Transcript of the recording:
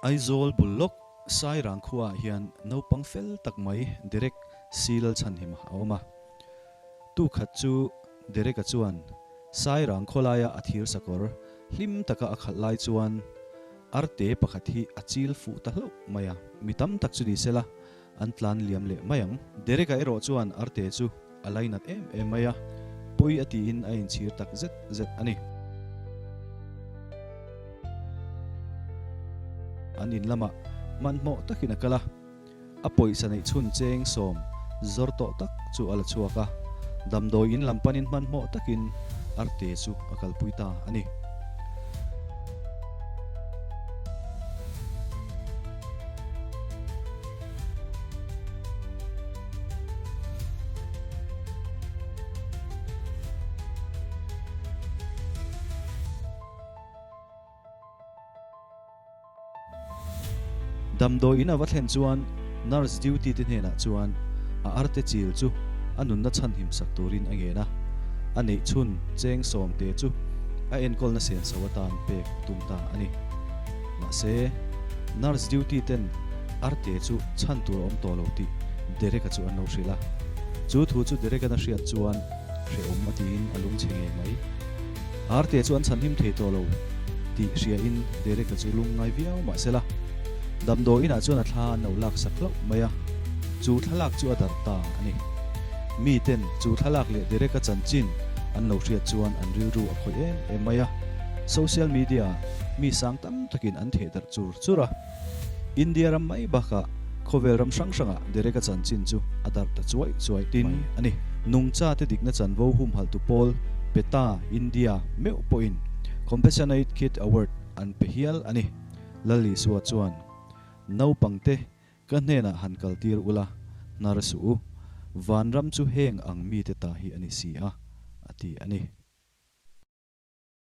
Aizawl bul lawk Sairang khuaah hian naupang fel tak mai Derek C Lalchhanhima a awm a. Tu khat chu Derek-a chuan Sairang khawlaia a thir sakawr hlim taka a khalh lai chuan arte pakhat hi a chil fuh ta hlauh mai a. Mi tam tak chu ni sela an tlan liam leh mai ang. Derek-a erawh chuan arte chu a lainat em em mai a, pawi a tiin a inchhir tak zet zet a ni. An in lamah hmanhmawh takin a kal a, a pawisa neih chhun cheng sawm zawr tawh tak chu a la chhuak a, damdawi in lam panin hmanhmawh takin arte chu a kalpui ta a ni. Damdawi in a va thlen chuan nurse duty te hnenah chuan a arte chil chu a nunna chhanhim sak turin a ngen a, a neih chhun cheng sawmte chu a enkawlna senso atan pek a tum ta a ni. Mahse, nurse duty ten arte chu chhan tur a awm tawh lo tih Derek-a chu an lo hrilh a. Chu thu chu Derek-a'n a hriat chuan hrehawm a tiin a lungchhe ngei mai. Arte chu an chhanhim thei tawh lo tih hriain Derek-a chu lung ngai viau mah se la, damdawi inah chuan a thla an lo lak sak hlauh mai a, chu thlalak chu a darh ta a ni. Miten chu thlalak leh Derek-a chanchin an lo hriat chuan an rilru a khawih em em mai a, social media-ah mi sang tam takin an theh darh chur chur a. India ram mai bakah khawvel ram hrang hrangah Derek-a chanchin chu a darh ta chuai chuai mai a ni. Nungchate dikna chanvo humhalhtu pawl PETA India meuh pawhin Compassionate Kid Award an pe hial a ni. Lal Isua chuan, Naupangte ka hnenah han kaltir ula, hnar suh u. Vanram chu heng ang mite ta hi a ni si a, a ti a ni.